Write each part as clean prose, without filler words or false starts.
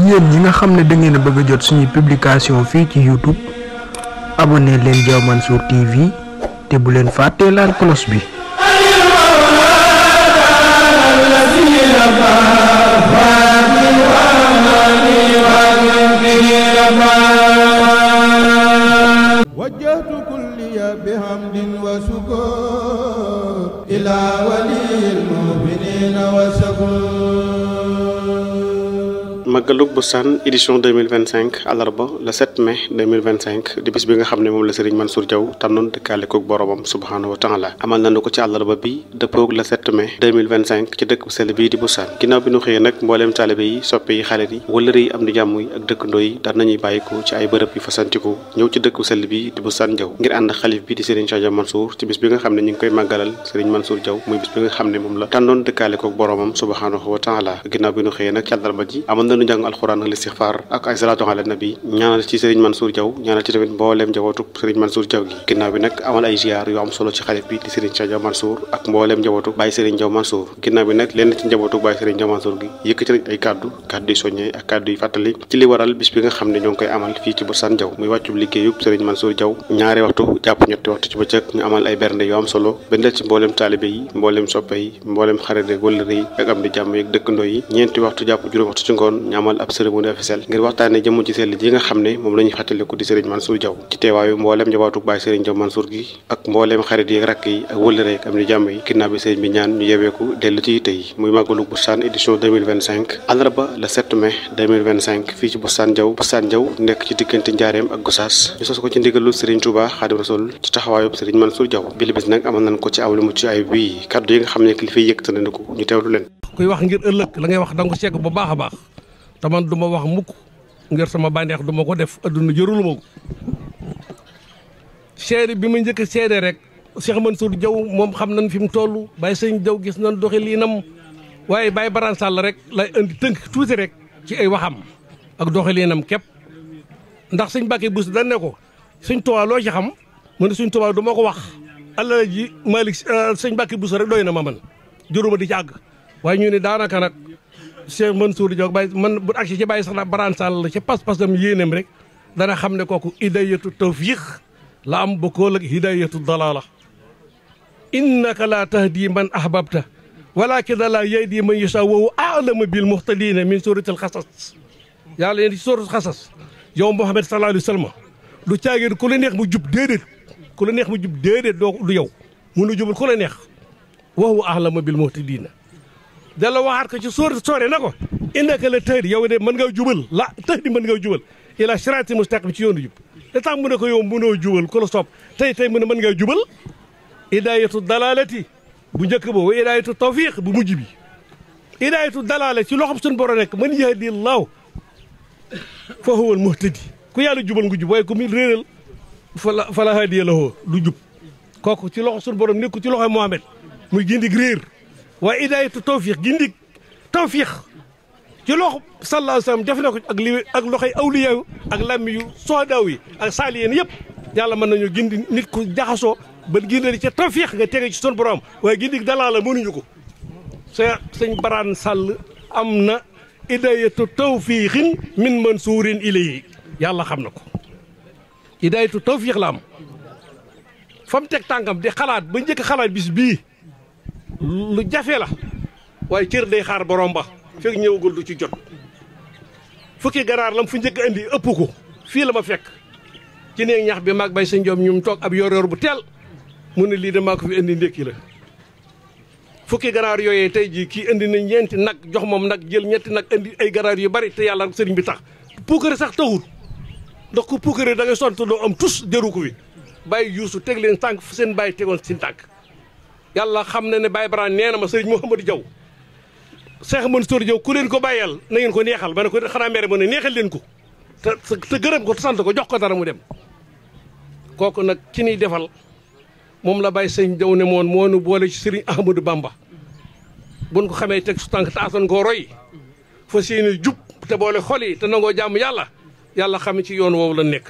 yéen ñi nga xam ne da ngeen a bëgg a jot suñuy publication fii ci YouTube abonné leen Diaw Mansour TV te bu leen fàttee laal cloche bi. wajjahtu kulliya bihamdin wa sukur ila waliyil mu'minina wa shakur. Magalug Bossane édition 2025 àllarba le 7 mai 2025 di bis bi nga xam ne moom la Serigne Mansour Diaw tànnoon dëkkaale koog boromam subhanahu wa taala amal nañu ko ci àllarba bi dëppoog le 7 mai 2025 ci dëkk bu sell bii di Bossane ginnaaw bi ñu xëyee nag mbooleem taalibe yi soppe yi xarit yi wëllëre yi am di jàmm yi ak dëkkandoo yi daan nañuy bàyyiko ci ay bërëb yu fasantiku ñëw ci dëkk bu sell bi di Bossane Diaw ngir ànd xalif bi di Serigne Diaw Mansour ci bis bi nga xam ne ñu ngi koy màggalal Serigne Mansour Diaw muy bis bi nga xam ne moom la tànnoon dëkkaale koog boromam subhanahu wa taala ginnaaw bi ñu xëyee nag ci àllarba ji amal nañu jàng alxuraan ak listixfaar ak ay salaatu ala nabi ñaanal ci Serigne Mansour Diaw ñaanal ci tamit mbooleem njabootu Serigne Mansour Diaw gi ginnaaw bi nag amal ay ziar yu am solo ci xalif bi di Serigne Diaw Mansour ak mbooleem njabootu Baye Serigne Diaw Mansour ginnaaw bi nag lenn ci njabootu Baye Serigne Diaw Mansour gi yëkkati nañ ay kàddu yu soññee ak kàddu yu fàttali ci li waral bis bi nga xam ne ñoo ngi koy amal fii ci Bossane Diaw muy wàccub liggéeyub Serigne Mansour Diaw ñaari waxtu jàpp ñetti waxtu ci bëccëg ñu amal ay bernde yu am solo bendel ci mbooleem taalibe yi mbooleem soppe yi mbooleem xarit yi wëllëre yi ak am di jàmm yi ak dëkkandoo yi ñeenti waxtu jàpp juróom waxtu ci ngoon ñu amal ab cérémonie officielle ngir waxtaane jëmm ci sell ji nga xam ne moom la ñuy fàttaliku di Serigne Mansour Diaw ci teewaayu mbooleem njabootu Baye Serigne Diaw Mansour gi ak mbooleem xarit yi rakk yi ak wëllëre ak am di jàmm yi ginnaaw bi Serigne bi ñaan ñu yeweeku dellu ci yitte yi muy Magalug Bossane édition 2025 àllarba le 7 mai 2025 fii ci Bossane Diaw nekk ci diggante Njaareem ak Gossas ñu sos ko ci ndigalu Serigne Touba Khadim Rasoul ci taxawaayub Serigne Mansour Diaw bi li bis nag amal nañ ko ci aw lu mucc ay bii kaddu yi nga xam ne kilifa yi yëkkati nañu ko ñu teewlu leen. kuy wax ngir ëllëg la ngay wax danga ko segg bu baax a baax te man du ma wax mukk ngir sama bànneex du ma ko def adduna jërul ma ko seede bi ma njëkk a seede rek Cheikh Mansour Diaw moom xam nañ fi mu toll Baye Sëñ Diaw gis nañ doxe liinam waaye Baye Barane Sall rek lay indi tënk tuuti rek ci ay waxam ak doxe liinam képp ndax sëñ Mbàkke Bousso dañ ne ko sëñ Tuubaa loo ci xam mu ne sëñ Tuubaa du ma ko wax Allah ji Malick sëñ Mbàkke Bousso rek doy na ma man juruma di ci àgg waaye ñu ne daanaka nag Cheikh Mansour Diaw Baye man bu agsi ci Baye sax Barane Sall ci pas-pasam yéeneem rek dana xam ne kooku hidayatu tawfiq la am bokkoo ak hidayatu dalala innaka la tahdi man ahbabta walakin la yahdi man yasha wa huwa a'lamu bil muhtadina min suratil xasas yàlla yéen ci suratul xasas yow Muhammad sallallahu alayhi wa sallam du caagéen ku la neex mu jub déedéet ku la neex mu jub déedéet doo du yow munu jubul ku la neex wa huwa a'lamu bil muhtadina dala waxaat ko ci soore na ko innaka la tahdi yow de mën nga jubal la tahdi mën nga jubal ila sirati mustaqim ci yoonu jub da tax mu ne ko yow mënoo jubal ku la soob tey mu ne mën nga jubal hidayatu dalalati bu njëkk ba wa hidayatu tawfiq bu mujj bi hidayatu dalala ci loxob suñu borom nekk man yahdi llahu fa huwa al muhtadi ku yàlla jubal nga jub waaye ku mu réeral fala hadiya lahu du jub kooku ci loxo suñu borom nekku ci loxoy Muhammad muy gindig réer waaye hidayatu tawfiq gindig tawfiq ci loxo sallallahu alayhi wa sallam def na ko ak loxoy awliya ak lammi yu soodaaw yi ak saaliyen yëpp yàlla mën nañu gindi nit ku jaxasoo ba gindi ca tawfiq nga tege ci son borom waaye gindig dalaa la mënuñu ko sëñ Barane Sall am na hidayatu tawfiqin min mansuurin ilayhi yàlla xam na ko hidayatu tawfiq la am fa mu teg tànkam di xalaat ba njëkk xalaat bis bii lu jafe la waaye cër day xaar borom ba fekk ñëwagul du ci jot fukki ganaar lam fu njëkk indi ëpp ko fii la ma fekk ci néeg ñax bi maag Baye Sëñ Diop ñu toog ab yor bu teel mu ne lii de maa ko fi indi ndékki la fukki ganaar yooyee tey jii kii indi na ñeenti nag jox moom nag jël ñetti nag indi ay ganaar yu bari te yàlla sëriñ bi tax puukare sax taxul ndax ku puukare da ngay sont doo am tus jëru ko fi bàyyi yuusu teg leen tànk fu seen bàyyi tegoon seen tànk yàlla xam na ne Baye Barane nee na ma sëriñ Mouhamadou Diaw Cheikh Mansour Diaw ku leen ko bàyyal na ngeen ko neexal ba ne ko xanaa mere ma ne neexal leen ko te gërëm ko te sant ko jox ko dara mu dem kooku nag ci niy defal moom la Baye Sëñ Diaw ne moon moo nu boole ci Serigne Ahmadou Bamba buñ ko xamee teg su tànk taatoon koo roy fa seeni jub te boole xol yi te nangoo jàmm yàlla xam ci yoon woowu la nekk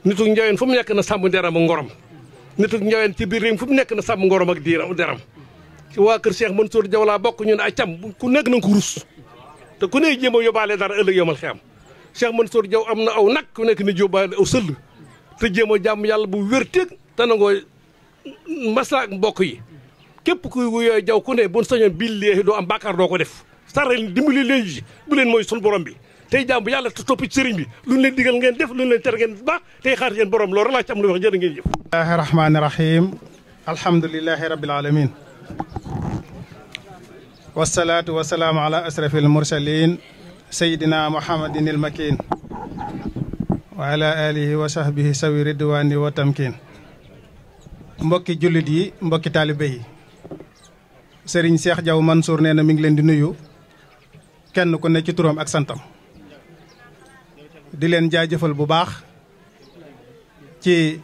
nitu njaween fu mu nekk na sàmm deram ak ngorom nitu njaween ci biir réew fu mu nekk na sàmm ngorom ak deram ci waa kër Cheikh Mansour Diaw laa bokk ñu ne acam ku nekk na nga ko rus te ku ne jéem a yóbbaale dara ëllëg yomal xiyam Cheikh Mansour Diaw am na aw nag ku nekk ni yóbbaale aw sëll te jéem a jàmm yàlla bu wér teeg te nangoo masla ak mbokk yi képp ku yooyu jaw ku ne bu sañoon billaahi doo am bàkkaar doo ko def saral dimbali leen ji bu leen mooy sun borom bi tey jàmm yàlla te topp ci sëriñ bi lu ñu leen digal ngeen def lu ñu leen tere ngeen baax tey xaar yéen borom loolu laa ci am lu wax jërë ngeen jëf. bismillahi rahmaani rahim alhamdulilahi rabbil alamin wasalaatu wasalaamu ala asrafil mursalin sayidina muhammadin il makin wa ala alihi wa sahbihi sawi ridwani wa tamkin mbokki jullit yi mbokki taalibe yi sëriñ Cheikh Diaw Mansour nee na mi ngi leen di nuyu kenn ku ne ci turam ak santam di leen jaajëfal bu baax ci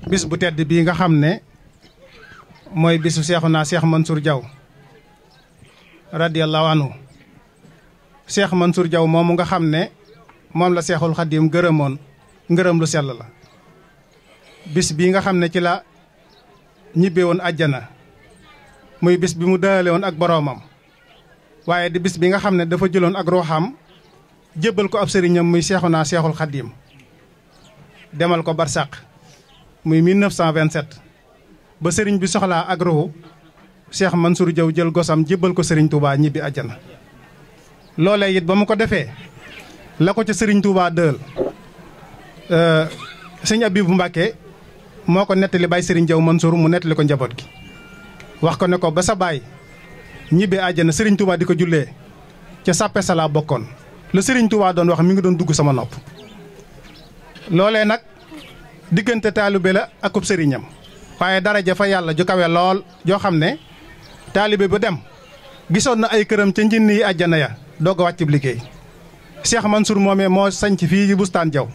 bis bu tedd bii nga xam ne mooy bisu Seexuna Cheikh Mansour Diaw radiyallahu anhu Cheikh Mansour Diaw moomu nga xam ne moom la Seexul Xadim gërëmoon ngërëm lu sell la bis bii nga xam ne ci la ñibbe woon àjjana muy bis bi mu dëale woon ak boroomam waaye di bis bi nga xam ne dafa jëloon ak ruuxam jébbal ko ab sëriñam muy Seexuna Seexul Xadim demal ko barsàq muy 1927 ba sëriñ bi soxlaa ak ruuxu Cheikh Mansour Diaw jël gosam jébbal ko sëriñ Touba ñibbi àjjana loolee it ba mu ko defee la ko ca sëriñ Touba dël sëñ Abibu Mbàkke moo ko nettali Baye Serigne Diaw Mansour mu nettali ko njaboot gi wax ko ne ko ba sa baay ñibbi àjjana Serigne Touba di ko jullee ca sàppe sa laa bokkoon la Serigne Touba doon wax mi ngi doon dugg sama nopp loolee nag diggante taalibe la akub sëriñam waaye daraja fa yàlla ju kawe lool joo xam ne taalibe ba dem gisoon na ay këram ca njinn yi àjjana ya doog a wàccub liggéey Cheikh Mansour moomee moo sañc fii ci bustaan Diaw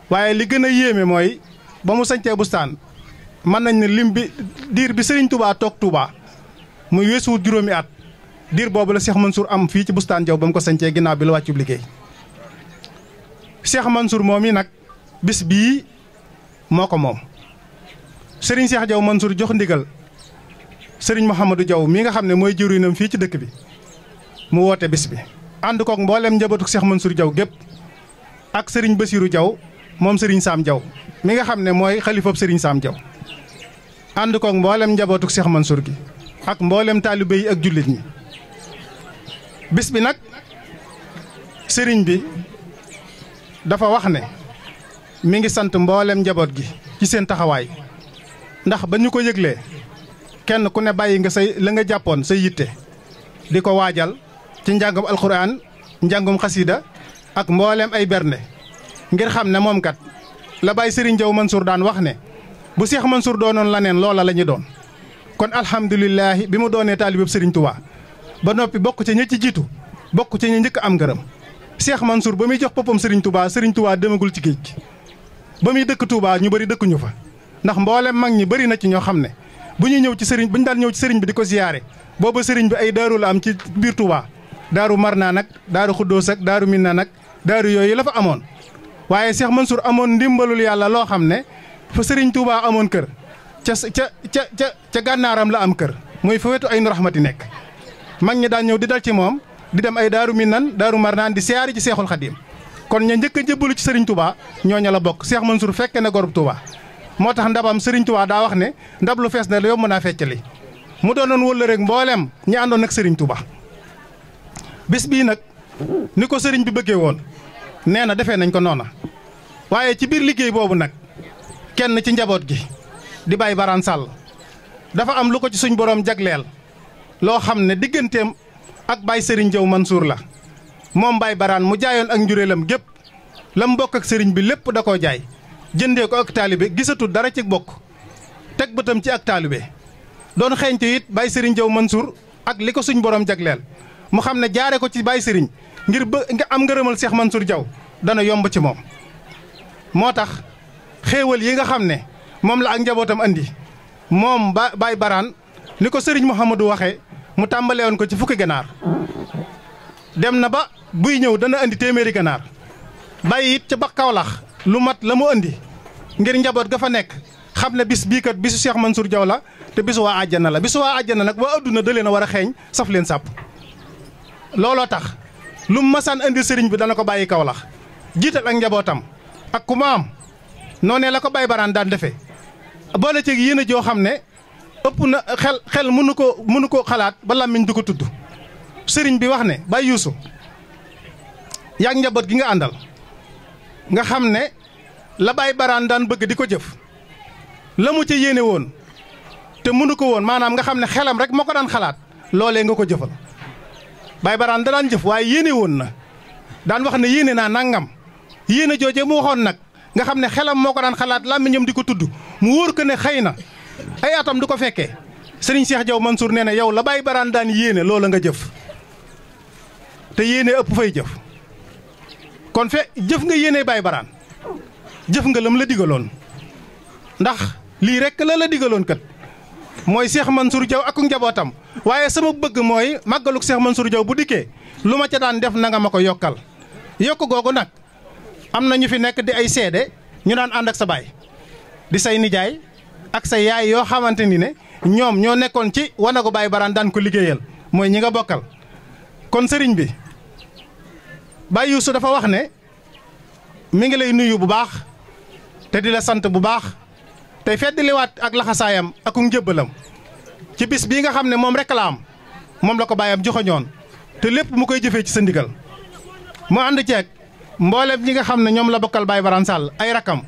waaye li gën a yéeme mooy ba mu sañcee bustaan mën nañ ne lim bi diir bi Serigne Touba toog Touba muy weesuwut juróomi at diir boobu la Cheikh Mansour am fii ci bustaan Diaw ba mu ko sañcee ginnaaw bi la wàccub liggéey Cheikh Mansour moom yi nag bis bii moo ko moom Serigne Cheikh Diaw Mansour jox ndigal Serigne Mouhamadou Diaw mi nga xam ne mooy jëriñam fii ci dëkk bi mu woote bis bi ànd koog mboolem njabootu Cheikh Mansour Diaw gépp ak Serigne Bassirou Diaw moom Serigne Sam Diaw mi nga xam ne mooy xalifab Serigne Sam Diaw ànd koog mboolem njabootu Cheikh Mansour gi ak mboolem taalibe yi ak jullit ñi bis bi nag Serigne bi dafa wax ne mi ngi sant mboolem njaboot gi ci seen taxawaay ndax ba ñu ko yëglee kenn ku ne bàyyi nga say la nga jàppoon say yitte di ko waajal ci njàngum alxuraan njàngum xasiida ak mboolem ay bernde ngir xam ne moom kat la Baye Serigne Diaw Mansour daan wax ne bu Cheikh Mansour doonoon la neen loola la ñu doon kon alhamdulilahi bi mu doonee taalibeb Serigne Touba ba noppi bokk ci ñi ci jiitu bokk ci ñi njëkk am ngërëm Cheikh Mansour ba muy jox boppam Serigne Touba demagul ci géej gi ba muy dëkk Touba ñu bëri dëkkuñu fa ndax mboolem mag ñi bëri na ci ñoo xam ne bu ñuy ñëw ci Serigne bu ñu daan ñëw ci Serigne bi di ko ziyaare booba Serigne bi ay daaru la am ci biir Touba daaru Marnaan ak daaru Xuddoos ak daaru Minaan ak daaru yooyu la fa amoon waaye Cheikh Mansour amoon ndimbalul yàlla loo xam ne fa Serigne Touba amoon kër ca gànnaaram la am kër mooy fa wetu ay nu raxmati nekk mag ñi daan ñëw di dal ci moom di dem ay daaru Minaan daaru Marnaan di siyaari ci Seexul Xadim kon ña njëkk a jébbalu ci Serigne Touba ñooña la bokk Cheikh Mansour fekke na gorub Touba moo tax ndabam Serigne Touba daa wax ne ndab lu fees na la yomb naa feccali mu doonoon wëlla rek mboolem ñi àndoon ak Serigne Touba bis bii nag ni ko Serigne bi bëggee woon nee na defee nañ ko noona waaye ci biir liggéey boobu nag kenn ci njaboot gi di Baye Barane Sall dafa am lu ko ci suñ borom jagleel loo xam ne digganteem ak Baye Serigne Diaw Mansour la moom Baye Barane mu jaayoon ak njuréelam gépp la mu bokk ak Serigne bi lépp da koo jaay jëndee ko ak taalibe gisatul dara ci bokk teg bëtam ci ak taalibe doon xeeñtu it Baye Serigne Diaw Mansour ak li ko suñ borom jagleel mu xam ne jaare ko ci Baye Serigne ngir nga am ngërëmal Cheikh Mansour Diaw dana yomb ci moom moo tax xéewal yi nga xam ne moom la ak njabootam andi moom Baye Barane ni ko Serigne Mouhamadou waxee mu tàmbale woon ko ci fukki ganaar dem na ba buy ñëw dana andi téeméeri ganaar bàyyi it ca ba Kawlax lu mat la mu andi ngir njaboot ga fa nekk xam ne bis bii kat bisu Cheikh Mansour Diaw la te bisu waa àjjana la bisu waa àjjana nag waa adduna da leen a war a xeeñ saf leen sàpp looloo tax lu mu masaan indi sëriñ bi dana ko bàyyi Kawlax jiital ak njabootam ak ku ma am noonee la ko Baye Baraan daan defee boole ci yéen a joo xam ne ëpp na xel mënu ko xalaat ba làmmiñ du ko tudd sëriñ bi wax ne Baye Youssou yaag njaboot gi nga àndal nga xam ne la Baye Baraan daan bëgg di ko jëf la mu ca yéene woon te mënu ko woon maanaam nga xam ne xelam rek moo ko daan xalaat loolee nga ko jëfal Baye Baraan da daan jëf waaye yéene woon na daan wax ne yéene naa nangam yéene jooje mu waxoon nag nga xam ne xelam moo ko daan xalaat làmmiñam di ko tudd mu wóor ko ne xëy na ay atam du ko fekkee Serigne Cheikh Diaw Mansour nee na yow la Baye Baraan daan yéene loola nga jëf te yéene ëpp fay jëf kon jëf nga yéene Baye Baraan jëf nga lam la digaloon ndax lii rek la digaloon kat mooy Cheikh Mansour Diaw ak njabootam waaye sama bëgg mooy màggaluk Cheikh Mansour Diaw bu dikkee lu ma ca daan def na nga ma ko yokkal yokk googu nag am na ñu fi nekk di ay seede ñu daan ànd ak sa baay di say nijaay ak sa yaay yoo xamante ni ne ñoom ñoo nekkoon ci wanagu Baye Baraan daan ko liggéeyal mooy ñi nga bokkal kon sëriñ bi Baye Youssou dafa wax ne mi ngi lay nuyu bu baax te di la sant bu baax tey feddliwaat ak laxasaayam ak njëbbalam ci bis bii nga xam ne moom rek la am moom la ko bàyyam joxoñoon te lépp mu koy jëfee ci sa ndigal mu ànd ceeg mboolem ñi nga xam ne ñoom la bokkal Baye Baraan Sall ay rakam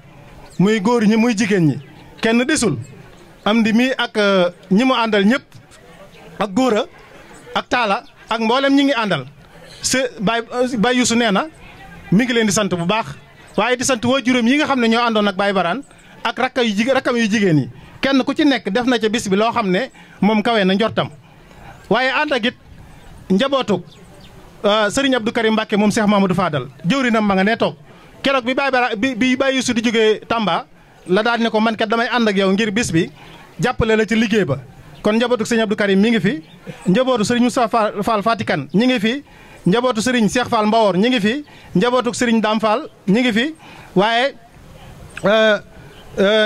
muy góor ñi muy jigéen ñi kenn desul am di mii ak ñi mu àndal ñëpp ak góora ak taala ak mboolem ñi ngi àndal Baye Youssou nee na mi ngi leen di sant bu baax waaye di sant waajuram yi nga xam ne ñoo àndoon ak Baye Baraan ak rakkam yu jigéen yi kenn ku ci nekk def na ca bis bi loo xam ne moom kawe na njortam waaye ànd ak it njabootug Serigne Abdou Karim Mbacke moom Cheikh Mamadou Fadal jëwrinam ma nga nee toog keroog bi Baye Youssou di jógee Tamba la daal ne ko man kat damay ànd ak yow ngir bis bi jàppale la ci liggéey ba kon njabootug Serigne Abdou Karim mi ngi fi njabootu Serigne Moussa Fall Fatikan ñi ngi fi njabootu Serigne Cheikh Fall Mbawor ñi ngi fi njabootug Serigne Dame Fall ñi ngi fi waaye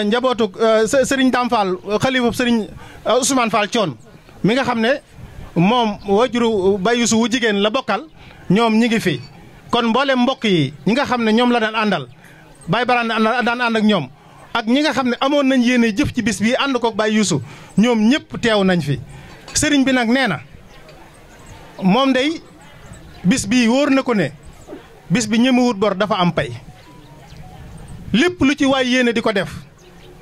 njabootug Serigne Dame Fall xalifa Serigne Ousmane Fall Thion mi nga xam ne moom wajuru Baye Youssou wu jigéen la bokkal ñoom ñi ngi fi kon mboolem mbokk yi ñi nga xam ne ñoom la daan àndal Baye Baraan daan ànd ak ñoom ak ñi nga xam ne amoon nañ yéene jëf ci bis bii ànd koog Baye Youssou ñoom ñëpp teew nañ fi sëriñ bi nag nee na moom day bis bii wóor na ko ne bis bi ñemewut bor dafa am pay lépp lu ci waay yéene di ko def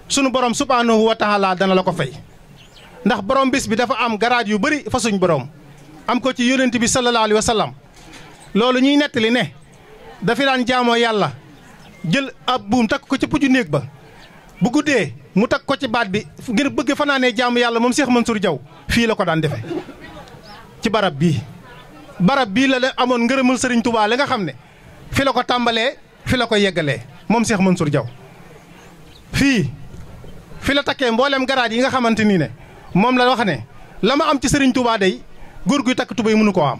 sunu borom subhaanahu wa taala dana la ko fay ndax borom bis bi dafa am garaat yu bëri fa suñ borom am ko ci yónent bi sallallahu alayhi wa sallam loolu ñuy nettali ne dafi daan jaamoo yàlla jël ab buum takk ko ci puju néeg ba bu guddee mu takk ko ci baat bi ngir bëgg fanaanee jaamu yàlla moom Cheikh Mansour Diaw fii la ko daan defe ci barab bii la amoon ngërëmal Sëriñ Tuubaa la nga xam ne fi la ko tàmbalee fi la ko yeggalee moom Cheikh Mansour Diaw fi la takkee mboolem garaat yi nga xamante ni ne moom la wax ne la ma am ci Sëriñ Tuubaa day góor guy takk tubéy mënu koo am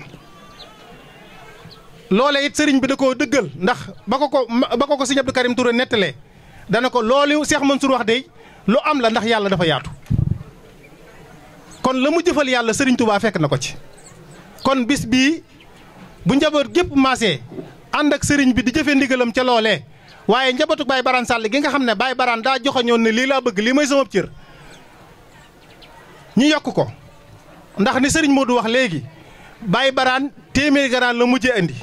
loole it sëriñ bi da koo dëggal ndax ba ko Sëriñ Abdou Karim Touré nettalee dana ko loolu Cheikh Mansour wax day lu am la ndax yàlla dafa yaatu kon la mu jëfal yàlla Sëriñ Tuubaa fekk na ko ci kon bis bii bu njaboot gépp maasee ànd ak sëriñ bi di jëfe ndigalam ca loolee waaye njabootu Baye Baraan Sall gi nga xam ne Baye Baraan daa joxoñoon ne lii laa bëgg lii may sama cër ñu yokk ko ndax ni sëriñ Modou wax léegi Baye Baraan téeméeri ganaar la mujjee andi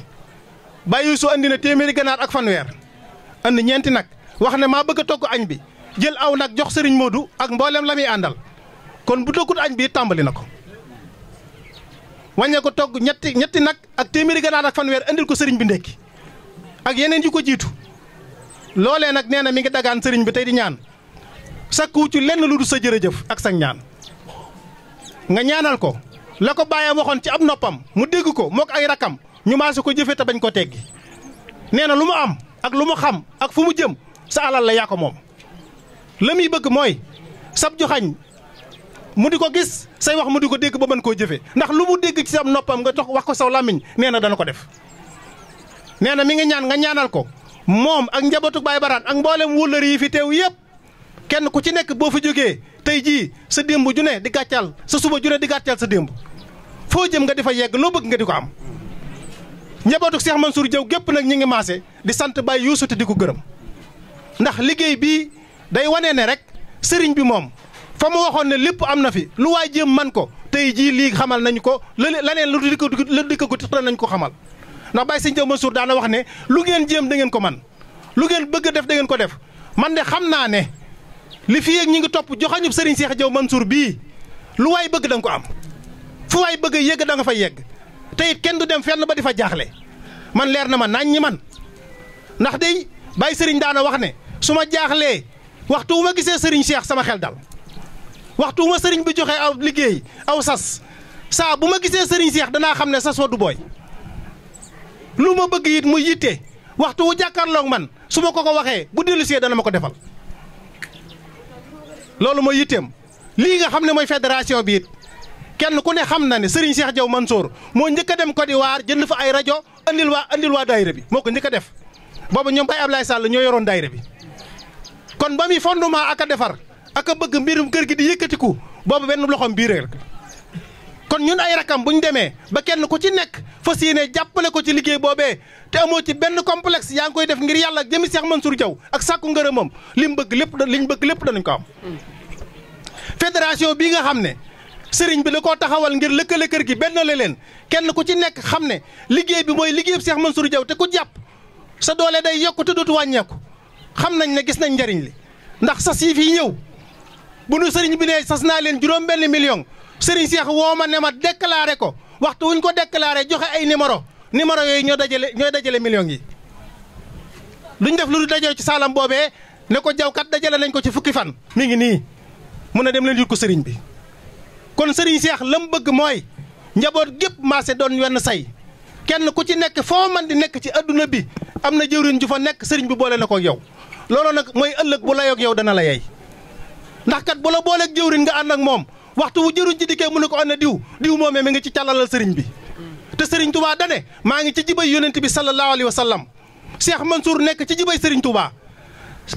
Baye Youssou andi na téeméeri ganaar ak fanweer andi ñeenti nag wax ne maa bëgg a togg añ bi jël aw nag jox sëriñ Modou ak mboolem la muy àndal kon bu toggut añ bi tàmbali na ko wàññee ko togg ñetti nag ak téeméeri ganaar ak fanweer andil ko sëriñ bi ndekki ak yeneen yu ko jiitu loolee nag nee na mi ngi dagaan sëriñ bi tey di ñaan sakku ci lenn lu du sa jërëjëf ak sa ñaan nga ñaanal ko la ko bàyyam waxoon ci ab noppam mu dégg ko mook ay rakam ñu maase ko jëfe te bañ ko teggi nee na lu mu am ak lu mu xam ak fu mu jëm sa alal la yaa ko moom la muy bëgg mooy sab joxañ mu di ko gis say wax mu di ko dégg ba mën koo jëfe ndax lu mu dégg ci sab noppam nga tox wax ko saw làmmiñ nee na dana ko def nee na mi ngi ñaan nga ñaanal ko moom ak njabootu Baye Baraan ak mboolem wóllëri yi fi teew yëpp kenn ku ci nekk boo fa jógee tey jii sa démb ju ne di gàccal sa suba ju ne di gàccal sa démb foo jëm nga di fa yegg loo bëgg nga di ko am. njabootu Cheikh Mansour Diaw gépp nag ñi ngi maase di sant Baye Youssou te di ko gërëm ndax liggéey bii day wane ne rek sëriñ bi moom fa mu waxoon ne lépp am na fi lu waay jéem man ko tey jii lii xamal nañu ko laneen lu di ko nañ ko xamal ndax Baye Sëñ Diaw Mansour daana wax ne lu ngeen jéem da ngeen ko man lu ngeen bëgg def da ngeen ko def man de xam naa ne li fi yéeg ñi ngi topp joxañub sëriñ Cheikh Diaw Mansour bii lu waay bëgg da nga ko am fu waay bëgg a yegg da nga fa yegg te it kenn du dem fenn ba di fa jaaxle man leer na ma nañ ñi man ndax day Baye sëriñ daana wax ne su ma jaaxlee waxtu wu ma gisee sëriñ Cheikh sama xel dal waxtu wu ma sëriñ bi joxe aw liggéey aw sas saa bu ma gisee sëriñ Cheikh danaa xam ne sas wa du booy lu ma bëgg it mu yitte waxtu wu jàkkaarloog man su ma ko waxee bu dellusee dana ma ko defal loolu mooy yitteem lii nga xam ne mooy fédération bi it kenn ku ne xam na ne Serigne Cheikh Diaw Mansour moo njëkk a dem Côte d'Ivoire jënd fa ay rajo andil waa daayira bi moo ko njëkk a def boobu ñoom Baye Ablaye Sall ñoo yoroon daayira bi kon ba muy fondement ak a defar ak a bëgg mbirum kër gi di yëkkatiku boobu benn loxoom bii rek kon ñun ay rakam bu ñu demee ba kenn ku ci nekk fas yéene jàppale ko ci liggéey boobee te amoo ci benn complexe yaa ngi koy def ngir yàlla jëmi Cheikh Mansour Diaw ak sàkku ngërëmam liñ bëgg lépp danañ ko am. fédération bii nga xam ne sëriñ bi da koo taxawal ngir lëkkale kër gi benn la leen kenn ku ci nekk xam ne liggéey bi mooy liggéeyub Cheikh Mansour Diaw te ku jàpp sa doole day yokk te dootu wàññeeku xam nañ ne gis nañ njariñ li ndax sas yi fii ñëw bu nu sëriñ bi ne sas naa leen juróom benn million sëriñ Cheikh woo ma ne ma déclaré ko waxtu wuñ ko déclaré joxe ay numéro yooyu ñooy dajale millions yi luñ def lu dajale ci saalam boobee ne ko Diaw kat dajale nañ ko ci fukki fan mi ngi nii mun na dem leen yut ko sëriñ bi kon sëriñ Cheikh lam bëgg mooy njaboot gépp maase doon wenn say kenn ku ci nekk foo man di nekk ci adduna bi am na jëwriñ ju fa nekk sëriñ bi boole na ko yow loolu nag mooy ëllëg bu layoog yow dana la yey ndax kat bu la booleeg jëwriñ nga ànd ak moom waxtu wu jëruñ ci dikkee mu ne ko ànd diw moomee mi ngi ci càllalal sëriñ bi te sëriñ Touba dane maa ngi ci jibay yonent bi sallallahu alayhi wa sallam Cheikh Mansour nekk ci jibay sëriñ Touba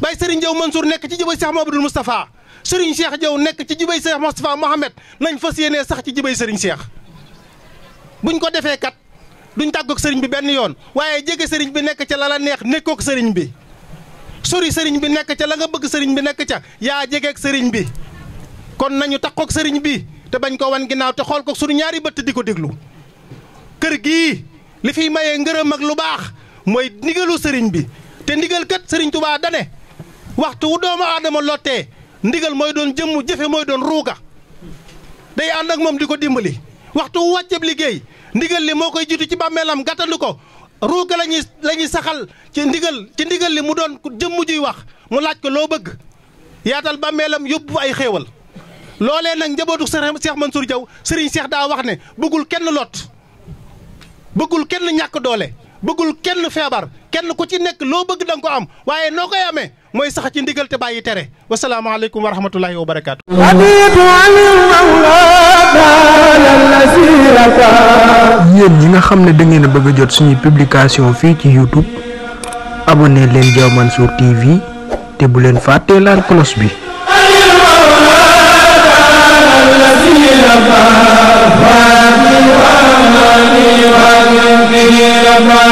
Baye Sëriñ Diaw Mansour nekk ci jibay Cheikh Mamadou Moustapha sëriñ Cheikh Diaw nekk ci jibay Cheikh Moustapha Mohamed nañ fas yéenee sax ci jibay sëriñ Cheikh buñ ko defee kat duñ tàggoog sëriñ bi benn yoon waaye jege sëriñ bi nekk ca la la neex nekkook sëriñ bi sori sëriñ bi nekk ca la nga bëgg sëriñ bi nekk ca yaa jegeeg sëriñ bi kon nañu takkook sëriñ bi te bañ ko wan ginnaaw te xool ko suñu ñaari bëtt di ko déglu kër gii li fiy mayee ngërëm ak lu baax mooy ndigalu sëriñ bi te ndigal kat sëriñ Touba dane waxtu wu doomu aadama lottee ndigal mooy doon jëmm jëfe mooy doon ruuga day ànd ak moom di ko dimbali waxtu wu wàcceb liggéey ndigal li moo koy jiitu ci bàmmeelam gàttandu ko ruuga la ñuy saxal ci ndigal li mu doon jëmm juy wax mu laaj ko loo bëgg yaatal bàmmeelam yóbbu ay xéewal loolee nag njabootu Cheikh Mansour Diaw sëriñ Cheikh daa wax ne bëggul kenn lot bëggul kenn ñàkk doole bëggul kenn feebar kenn ku ci nekk loo bëgg da nga ko am waaye noo koy amee mooy sax ci ndigal te bàyyi tere wasalaamaaleykum wa rahmatullahi wa barakaatu. yéen ñi nga xam ne da ngeen a bëgg a jot suñuy publication fii ci YouTube abonné leen Diaw Mansour TV te bu leen fàttee laal cloche bi. Wa